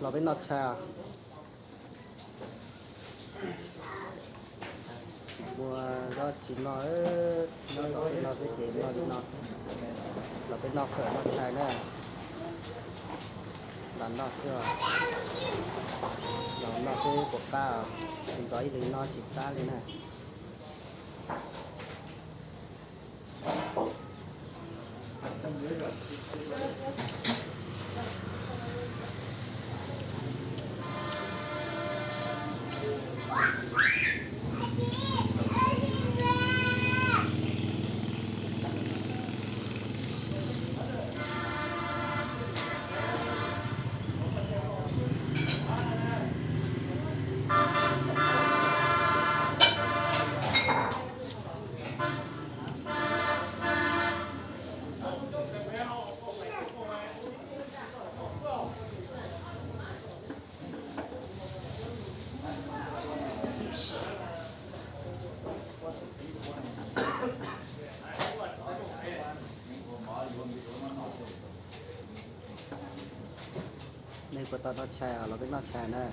Los peb noj tshais. Tsis muaj zaub tsis noj, nyob tom tej no xwb ces noj li no xwb. Los peb noj fawm noj tshais na. Los noj xwb os. Los noj xwb puas qab, ntxov ib leeg noj tsis qab li na. Nej puas tau noj tshais os? Los peb noj tshais na.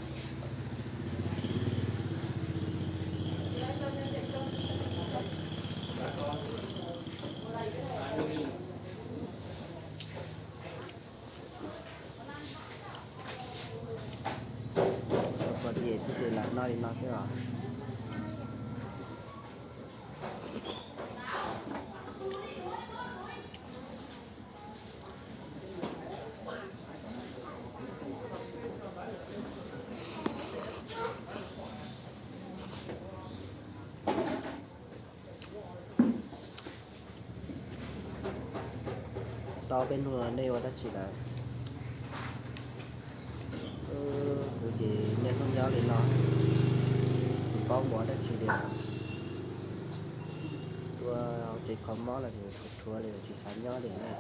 Pom nyem xwb ces lam noj li no xwb os. Tau peb hnub no nej ua dab tsi lawm? Kuv ces niaj hnub nyob li no, tsis paub mus ua dab tsi li. Tuaj hauv tsev kho mob los ces dhuav dhuav li, tsis xav nyob li na.